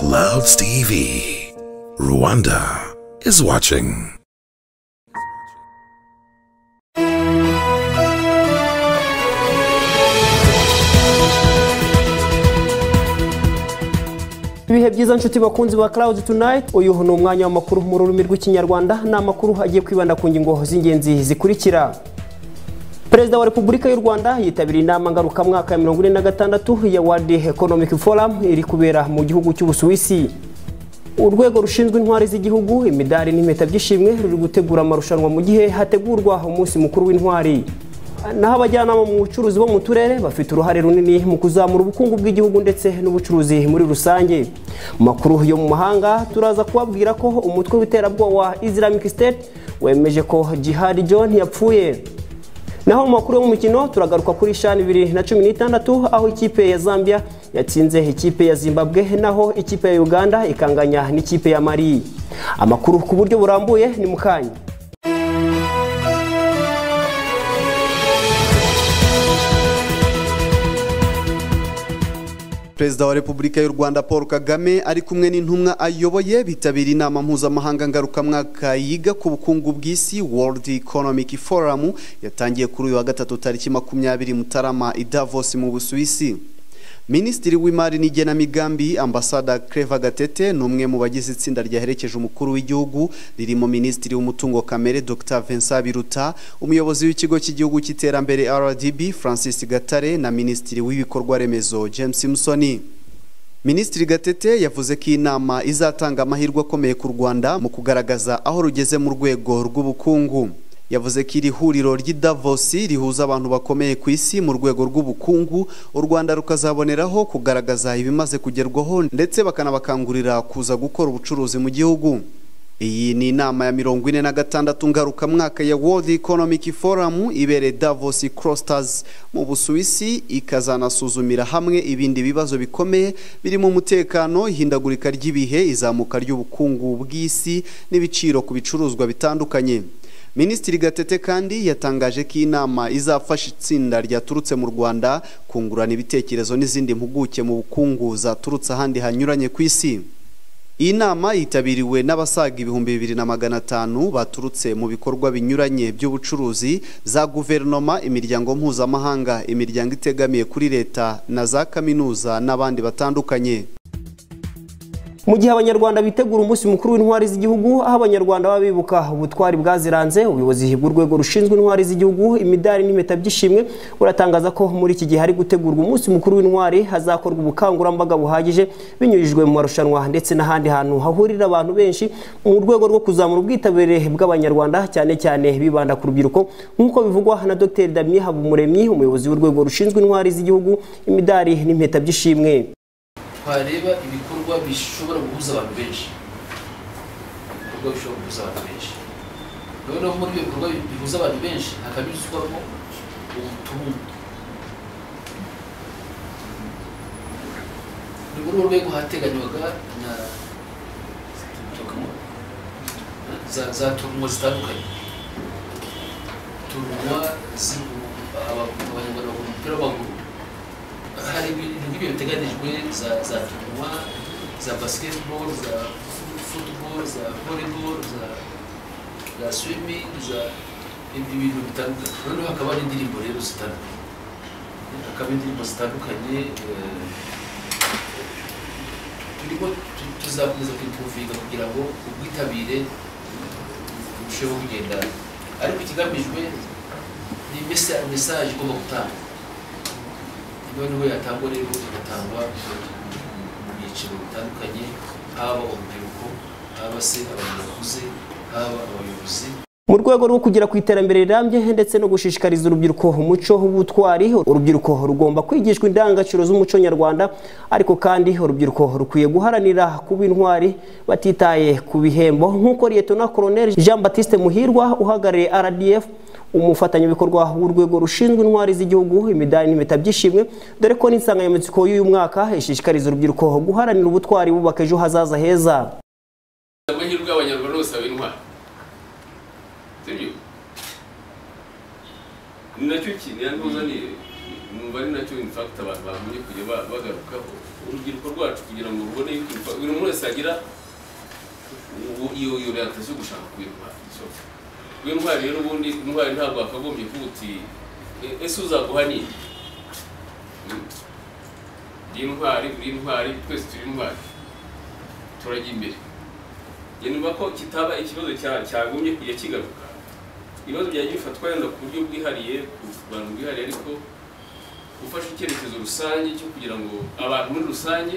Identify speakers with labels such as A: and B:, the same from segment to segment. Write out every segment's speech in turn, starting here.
A: Clouds TV. Rwanda is watching.
B: Ibihe byiza nshuti bakunzi ba Clouds Tonight, uyu ni umwanya w'amakuru mu rurimi rw'Ikinyarwanda. Ni amakuru agiye kwibanda ku ngingo z'ingenzi zikurikira. Perezida wa Repubulika y'u Rwanda yitabiriye inama ngarukamwaka ya 46 ya World Economic Forum iri kubera mu gihugu cy'Ubusuwisi. Urwego rushinzwe intwari z'igihugu, imidari n'impeta by'ishimwe ruri gutegura amarushanwa mu gihe hategurwa umunsi mukuru w'intwari. Naho abajyanama mu bucuruzi bo mu turere bafite uruhare runini mu kuzamura ubukungu bw'igihugu ndetse n'ubucuruzi muri rusange. Mu makuru yo mu mahanga turaza kubabwira ko umutwe w'iterabwoba wa Islamic State wemeje ko Jihad John yapfuye. Naho mu makuru yo mu mikino turagaruka kuri CHAN 2016 aho ikipe ya Zambia yatsinze ikipe ya Zimbabwe, naho ikipe ya Uganda ikanganya n'ikipe ya Mali. Amakuru ku buryo burambuye ni mukanya.
C: Perezida wa Repubulika y'u Rwanda Paul Kagame ari kumwe n'intumwa ayoboye bitabira inama mpuzamahanga ngarukamwaka yiga ku bukungu bw'isi World Economic Forum yatangiye kuri uyu wa gatatu tariki 20 Mutarama i Davos mu Busuwisi. Minisitiri w'Imari n'igenamigambi Ambassador Claver Gatete ni umwe mu bagize itsinda ryaherekeje umukuru w'igihugu ririmo Minisitiri w'Umutungo Kamere Dr Vincent Biruta, umuyobozi w'ikigo cy'igihugu cy'iterambere RDB Francis Gatare na Minisitiri w'ibikorwa remezo James Musoni. Minisitiri Gatete yavuze ko inama izatanga amahirwe akomeye ku Rwanda mu kugaragaza aho rugeze mu rwego rw'ubukungu. Yavuze ko iri huriro ry'i Davos rihuza abantu bakomeye ku isi mu rwego rw'ubukungu, u Rwanda rukazaboneraho kugaragaza ibimaze kugerwaho ndetse bakanabakangurira kuza gukora ubucuruzi mu gihugu. Iyi ni inama ya 46 ngarukamwaka ya World Economic Forum ibereye Davos Klosters mu Busuwisi, ikazanasuzumira hamwe ibindi bibazo bikomeye birimo umutekano, ihindagurika ry'ibihe, izamuka ry'ubukungu bw'isi n'ibiciro ku bicuruzwa bitandukanye. Minisitiri Gatete kandi yatangaje ko inama izafasha itsinda ryaturutse mu Rwanda kungurana ibitekerezo n'izindi mpuguke mu bukungu zaturutse ahandi hanyuranye ku isi. Iyi nama yitabiriwe n'abasaga 2500 baturutse mu bikorwa binyuranye by'ubucuruzi, za guverinoma, imiryango mpuzamahanga, imiryango itegamiye kuri leta na za kaminuza n'abandi batandukanye.
B: Mu gihe abanyarwanda bitegura umunsi mukuru w'intwari z'igihugu, aho abanyarwanda babibuka ubutwari bwaziranze, ubuyobozi bw'urwego rushinzwe intwari z'igihugu, imidari n'impeta by'ishimwe buratangaza ko muri iki gihe hari gutegurwa umunsi mukuru w'intwari hazakorwa ubukangurambaga buhagije binyujijwe mu marushanwa ndetse n'ahandi hantu hahurira abantu benshi mu rwego rwo kuzamura ubwitabire bw'abanyarwanda, cyane cyane bibanda ku rubyiruko, nk'uko bivugwa na Dr Damien Habumuremyi, umuyobozi w'urwego rushinzwe intwari z'igihugu, imidari n'impeta by'ishimwe.
D: Twareba ibikorwa bishobora guhuza abantu benshi, ibikorwa bishobora guhuza abantu benshi. Noneho muri ibyo bikorwa bihuza abantu benshi hakanyuzwamo ubutumwa. Ni muri urwo rwego hateganywaga na za turumwa zitandukanye, turumwa abanyarwanda bakunda umupira w'amaguru, hari ibintu nk'ibyo biteganijwe, za turumwa za basketball, za football, za volleyball, za swimming, za ibintu bitandukanye. Noneho hakaba n'indirimbo rero zitandukanye, hakaba indirimbo zitandukanye turimo tuzakomeza kwimprovinga kugira ngo ubwitabire burusheho kugenda, ariko ikigamijwe ni message igomba gutangwa. Noneho yatangwa rero igatangwa mu byiciro bitandukanye, haba urubyiruko, haba se abantu bakuze, haba abayobozi.
B: Mu rwego rwo kugera ku iterambere rirambye ndetse no gushishikariza urubyiruko umuco w'ubutwari, urubyiruko rugomba kwigishwa indangagaciro z'umuco nyarwanda, ariko kandi urubyiruko rukwiye guharanira kuba intwari batitaye ku bihembo, nk'uko Lieutenant Colonel Jean Baptiste Muhirwa uhagarariye RDF, umufatanyabikorwa w'urwego rushinzwe intwari z'igihugu, imidari n'impeta by'ishimwe, dore ko n'insanganyamatsiko y'uyu mwaka ishishikariza urubyiruko guharanira ubutwari bubaka ejo hazaza heza.
E: Amahirwe y'abanyarwanda bose aba intwari, sibyo? Ni nacyo kintu yanuzaniye, numva ari nacyo in fact abantu bagumye kujya bagarukaho. Urubyiruko rwacu kugira ngo rubone yuko buri muntu wese agira iyo orientation yo gushaka kuba intwari. So kuba intwari rero, ubundi intwari ntabwo wakagombye kuvuga uti ese uzaguha nini? Ndi intwari, uri intwari, twese turi intwari, turajya imbere. Njye numva ko kitaba ikibazo cyagombye kujya kigaruka. Ibibazo byajya bifatwa wenda ku buryo bwihariye, ku bantu bwihariye, ariko gufasha icyerekezo rusange cyo kugira ngo abantu muri rusange,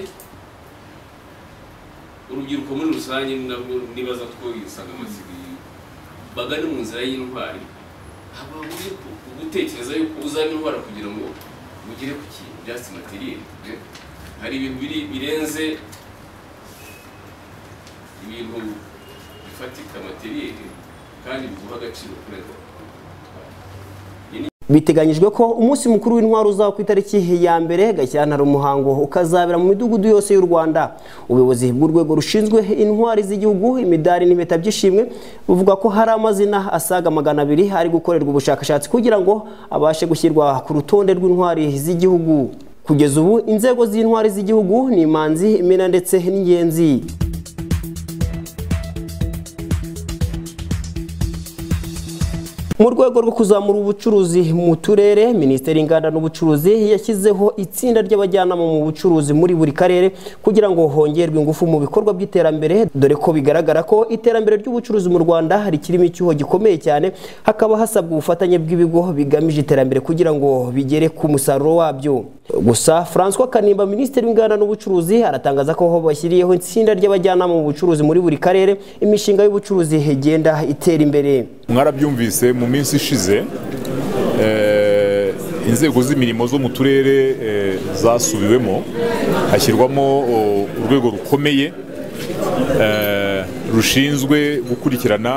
E: urubyiruko muri rusange, nabwo nibaza ko insanganyamatsiko bagane mu nzira y'intwari, haba uburyo gutekereza yuko uzaba intwara kugira ngo ugere ku kintu byatsi matériel. Hari ibintu biri birenze ibintu bifatika matériel kandi biguha agaciro kurenza.
B: Biteganyijwe ko umunsi mukuru w'intwaro uzaba ku itariki ya 1 Gashyantare, umuhango ukazabera mu midugudu yose y'u Rwanda. Ubuyobozi bw'urwego rushinzwe intwari z'igihugu, imidari n'impeta by'ishimwe buvuga ko hari amazina asaga 200 ari gukorerwa ubushakashatsi kugira ngo abashe gushyirwa ku rutonde rw'intwari z'igihugu. Kugeza ubu inzego z'intwari z'igihugu ni Imanzi, Imena ndetse n'Ingenzi. Mu rwego rwo kuzamura ubucuruzi mu turere, Minisiteri y'Inganda n'Ubucuruzi yashyizeho itsinda ry'abajyanama mu bucuruzi muri buri karere kugira ngo hongerwe ingufu mu bikorwa by'iterambere, dore ko bigaragara ko iterambere ry'ubucuruzi mu Rwanda rikirimo icyuho gikomeye cyane, hakaba hasabwa ubufatanye bw'ibigo bigamije iterambere kugira ngo bigere ku musaruro wabyo. Gusa François Kanimba, Minisitiri w'Inganda n'Ubucuruzi, aratangaza ko bashyiriyeho itsinda ry'abajyanama mu bucuruzi muri buri karere, imishinga y'ubucuruzi igenda itera imbere.
F: Mwarabyumvise mu minsi ishize, inzego z'imirimo zo mu turere zasubiwemo, hashyirwamo urwego rukomeye rushinzwe gukurikirana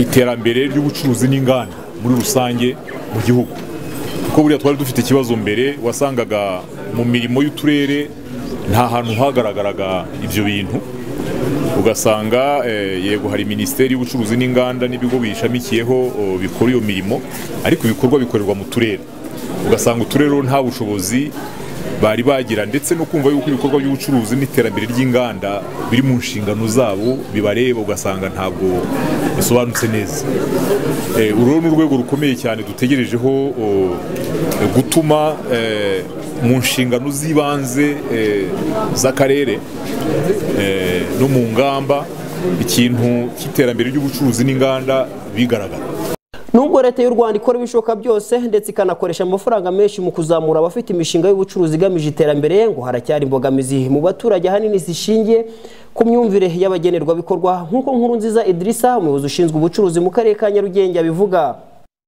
F: iterambere ry'ubucuruzi n'inganda muri rusange mu gihugu. Kuko buriya twari dufite ikibazo mbere, wasangaga mu mirimo y'uturere nta hantu hagaragaraga ibyo bintu, ugasanga yego hari minisiteri y'ubucuruzi n'inganda n'ibigo biyishamikiyeho bikora iyo mirimo, ariko ibikorwa bikorerwa mu turere, ugasanga uturere nta bushobozi bari bagira, ndetse no kumva yuko ibikorwa by'ubucuruzi n'iterambere ry'inganda biri mu nshingano zabo bibareba, ugasanga ntabwo bisobanutse neza. Uru ni urwego rukomeye cyane dutegerejeho gutuma mu nshingano z'ibanze z'akarere no mu ngamba ikintu cy'iterambere ry'ubucuruzi n'inganda bigaragara.
B: Nubwo leta y'u Rwanda ikora ibishoboka byose ndetse ikanakoresha amafaranga menshi mu kuzamura abafite imishinga y'ubucuruzi igamije iterambere, ngo haracyari imbogamizi mu baturage ahanini zishingiye ku myumvire y'abagenerwabikorwa, nk'uko Nkurunziza Idrissa, umuyobozi ushinzwe ubucuruzi mu karere ka Nyarugenge, abivuga.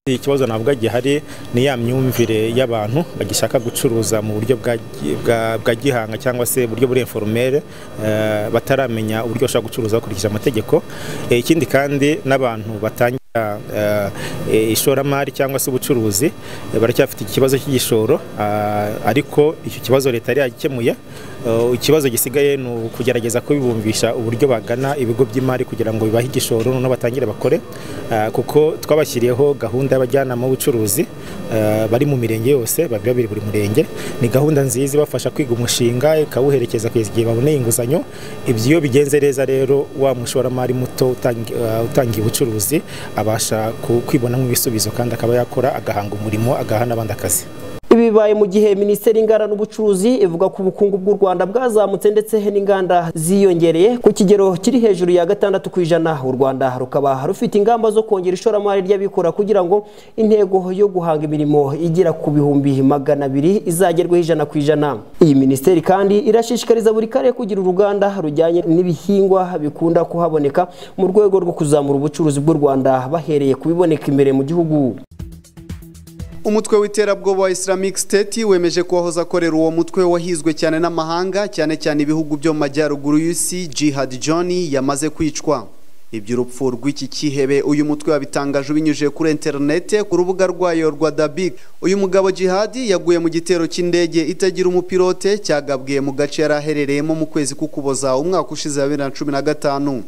G: Ikibazo navuga gihari ni ya myumvire y'abantu bagishaka gucuruza mu buryo bwa gihanga cyangwa se uburyo buri informel, bataramenya uburyo bashobora gucuruza bakurikije amategeko. Ikindi kandi n'abantu batangira ishoramari cyangwa se ubucuruzi baracyafite ikibazo cy'igishoro, ariko icyo kibazo leta yari yagikemuye. Ikibazo gisigaye ni ukugerageza kubibumvisha uburyo bagana ibigo by'imari kugira ngo bibahe igishoro noneho batangire bakore, kuko twabashyiriyeho gahunda y'abajyanama b'ubucuruzi bari mu mirenge yose, babiri buri murenge. Ni gahunda nziza ibafasha kwiga umushinga ikawuherekeza kugeza igihe baboneye inguzanyo. Ibyo iyo bigenze neza rero, wa mushoramari muto utangiye ubucuruzi abasha kwibonamo ibisubizo kandi akaba yakora agahanga umurimo, agaha n'abandi akazi.
B: Ibi bibaye mu gihe Minisiteri y'Inganda n'Ubucuruzi ivuga ko ubukungu bw'u Rwanda bwazamutse ndetse n'inganda ziyongereye ku kigero kiri hejuru ya 6%. U Rwanda rukaba rufite ingamba zo kongera ishoramari ry'abikora kugira ngo intego yo guhanga imirimo igera ku 200,000 izagerweho 100%. Iyi minisiteri kandi irashishikariza buri karere kugira uruganda rujyanye n'ibihingwa bikunda kuhaboneka mu rwego rwo kuzamura ubucuruzi bw'u Rwanda bahereye kubiboneka imbere mu gihugu.
C: Umutwe w'iterabwoba wa Islamic State wemeje ko wahoze akorera uwo mutwe wahizwe cyane n'amahanga, cyane cyane ibihugu byo mu majyaruguru y'isi, Jihad Johnny, yamaze kwicwa. Iby'urupfu rw'iki kihebe uyu mutwe wabitangaje ubinyujije kuri interinete ku rubuga rwayo rwa Dabiq. Uyu mugabo Jihad yaguye mu gitero cy'indege itagira umupilote cyagabwe mu gace yari aherereyemo mu kwezi k'Ukuboza umwaka ushize wa 2015.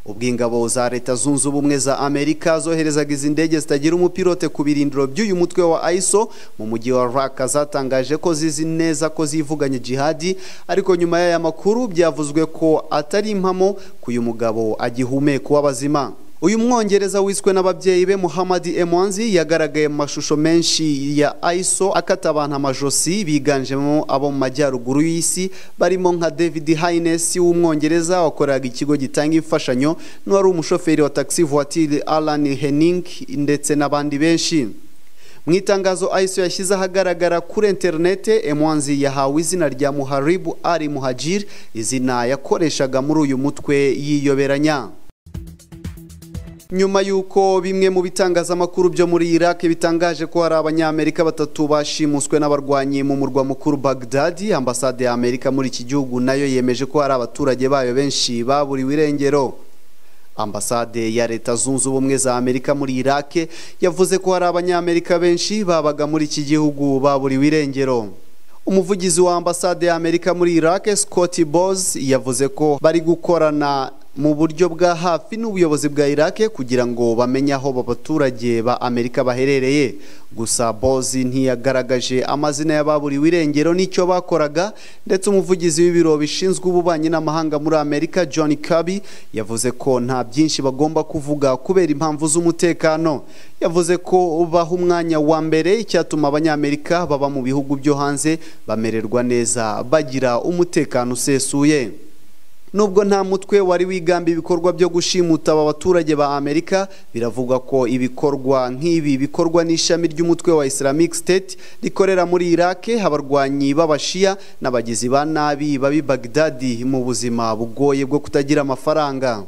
C: Ubwo ingabo za Leta Zunze Ubumwe za Amerika zoherezaga izi ndege zitagira umupilote ku birindiro by'uyu mutwe wa ISO mu mujyi wa Raqqa, zatangaje ko zizi neza ko zivuganye jihadi, ariko nyuma y'aya makuru byavuzwe ko atari impamo ko uyu mugabo agihumeka w'abazima. Uyu mwongereza wiswe n'ababyeyi be Muhammad Emwanzi yagaragaye mu mashusho menshi ya ISO akata abantu amajosi, biganjemo abo mu majyaruguru y'isi, barimo nka David Haynes w'umwongereza wakoraga ikigo gitanga imfashanyo, n'uwari umushoferi wa taxi voiture Alan Henning, ndetse n'abandi benshi. Mu itangazo ISO yashyize ahagaragara kuri interinete, Emwanzi yahawe izina rya Muharibu Ali Muhajir, izina yakoreshaga muri uyu mutwe yiyoberanya. Nyuma yuko bimwe mu bitangazamakuru byo muri Iraq bitangaje ko hari abanyamerika batatu bashimuswe n'abarwanyi mu murwa mukuru Baghdad, ambasade ya Amerika muri iki gihugu nayo yemeje ko hari abaturage bayo benshi baburiwe irengero. Ambasade ya Leta Zunze Ubumwe za Amerika muri Iraq yavuze ko hari abanyamerika benshi babaga muri iki gihugu baburiwe irengero. Umuvugizi wa ambasade ya Amerika muri Iraq, Scott Bowes, yavuze ko bari gukorana mu buryo bwa hafi n'ubuyobozi bwa Iraq kugira ngo bamenye aho abaturage ba Amerika baherereye. Gusa Bowes ntiyagaragaje amazina y'ababuriwe irengero n'icyo bakoraga, ndetse umuvugizi w'ibiro bishinzwe ububanyi n'amahanga muri Amerika, John Kirby, yavuze ko nta byinshi bagomba kuvuga kubera impamvu z'umutekano. Yavuze ko baha umwanya wa mbere icyatuma abanyamerika baba mu bihugu byo hanze bamererwa neza, bagira umutekano usesuye. Nubwo nta mutwe wari wigamba ibikorwa byo gushimuta aba baturage ba Amerika, biravugwa ko ibikorwa nk'ibi bikorwa n'ishami ry'umutwe wa Islamic State rikorera muri Iraq, abarwanyi b'abashia n'abagizi ba nabi babi Baghdad mu buzima bugoye bwo kutagira amafaranga.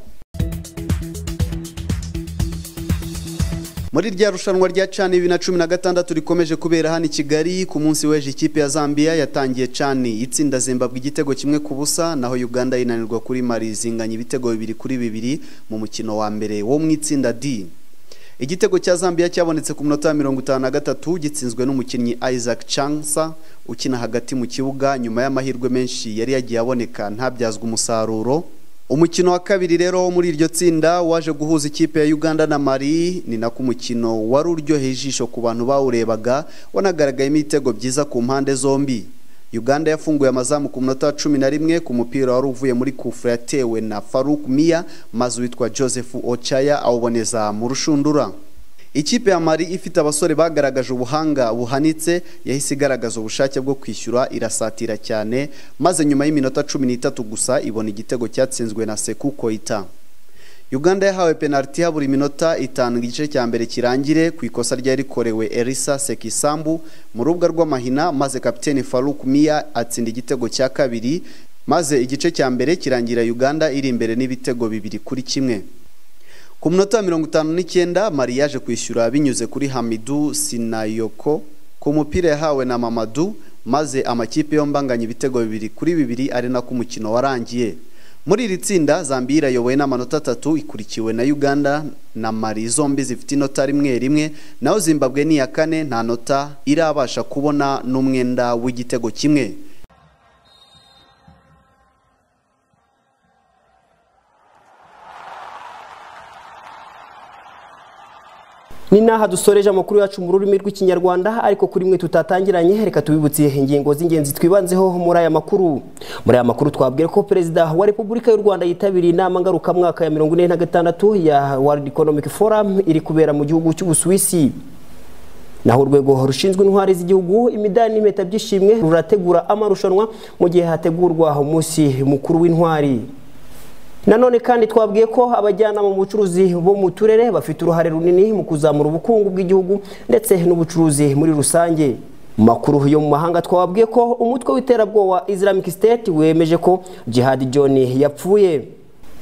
C: Muri rya rushanwa rya CHAN 2016 rikomeje kubera hano i Kigali, ku munsi w'ejo ikipe ya Zambia yatangiye CHAN itsinda Zimbabwe igitego 1-0, naho Uganda inanirwa kuri Mali zinganya ibitego 2-2 mu mukino wa mbere wo mu itsinda D. Igitego cya Zambia cyabonetse ku munota 53 gitsinzwe n'umukinnyi Isaac Chansa ukina hagati mu kibuga, nyuma y'amahirwe menshi yari yagiye aboneka ntabyazwe umusaruro. Umukino wa kabiri rero muri iryo tsinda waje guhuza ikipe ya Uganda na Mali, ni nako umukino wari uryoheye ijisho ku bantu bawurebaga, wanagaragayemo ibitego byiza ku mpande zombi. Uganda yafunguye amazamu ku munota wa 11 ku mupira wari uvuye muri kufra yatewe na Farouk Mia, maze witwa Joseph Ochaya awuboneza mu rushundura. Ikipe ya Mali ifite abasore bagaragaje ubuhanga buhanitse, yahise igaragaza ubushake bwo kwishyura, irasatira cyane, maze nyuma y'iminota 13 gusa ibona igitego cyatsinzwe na Sekou Koita. Uganda yahawe penalty habura iminota 5 igice cya mbere kirangire ku ikosa ryari rikorewe Elisa Sekisambu mu rubuga rw'amahina, maze kapiteni Farouk Mia atsinda igitego cya kabiri, maze igice cya mbere kirangira Uganda iri imbere n'ibitego 2-1. Ku munota 59 Mali yaje kwishyura binyuze kuri Hamidou Sinayoko ku mupira yahawe na Mamadou, maze amakipe yombi anganya ibitego 2-2 ari nako umukino warangiye. Muri iri tsinda Zambia irayobowe n'amanota 3, ikurikiwe na Uganda na Mali zombi zifite inota 1-1, naho Zimbabwe ni iya kane nta nota irabasha kubona n'umwenda w'igitego 1.
B: Ni naha dusoreje amakuru yacu mu rurimi rw'ikinyarwanda, ariko kuri mwe tutatangiranye reka tubibutse ingingo z'ingenzi twibanzeho muri aya makuru. Muri aya makuru twabwira ko Perezida wa Repubulika y'u Rwanda yitabiriye inama ngarukamwaka ya 46 ya World Economic Forum iri kubera mu gihugu cy'Ubusuwisi. Naho urwego rushinzwe intwari z'igihugu, imidari n'impeta by'ishimwe rurategura amarushanwa mu gihe hategurwa umunsi mukuru w'intwari. Nanone kandi twabwiye ko abajyanama mu bucuruzi bo mu turere bafite uruhare runini mu kuzamura ubukungu bw'igihugu ndetse n'ubucuruzi muri rusange. Makuru yo mu mahanga twabwiye ko umutwe w'iterabwoba Islamic State wemeje ko Jihad John yapfuye.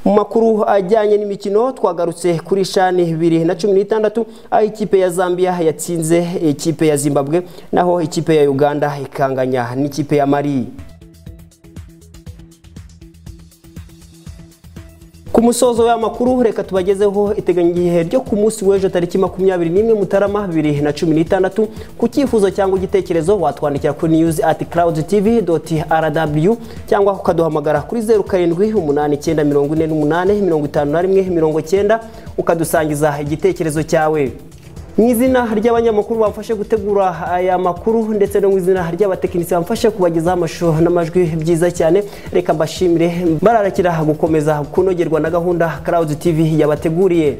B: Mu makuru ajyanye n'imikino twagarutse kuri CHAN 2016 aho ikipe ya Zambia yatsinze ikipe ya Zimbabwe, naho ikipe ya Uganda ikanganya n'ikipe ya Mali. Ku musozo w'amakuru, reka tubagezeho iteganyagihe ryo ku munsi w'ejo tariki 21 Mutarama 2016. Ku cyifuzo cyangwa igitekerezo watwandikira kuri news@cloudtv.rw cyangwa ukaduhamagara kuri 0789485190 ukadusangiza igitekerezo cyawe. Mu izina ry'abanyamakuru bamfashe gutegura aya makuru ndetse no mu izina ry'abatekinisiye bamfashe kubagezaho amashusho n'amajwi byiza cyane, reka mbashimire, bararakira gukomeza kunogerwa na gahunda Clouds TV yabateguriye.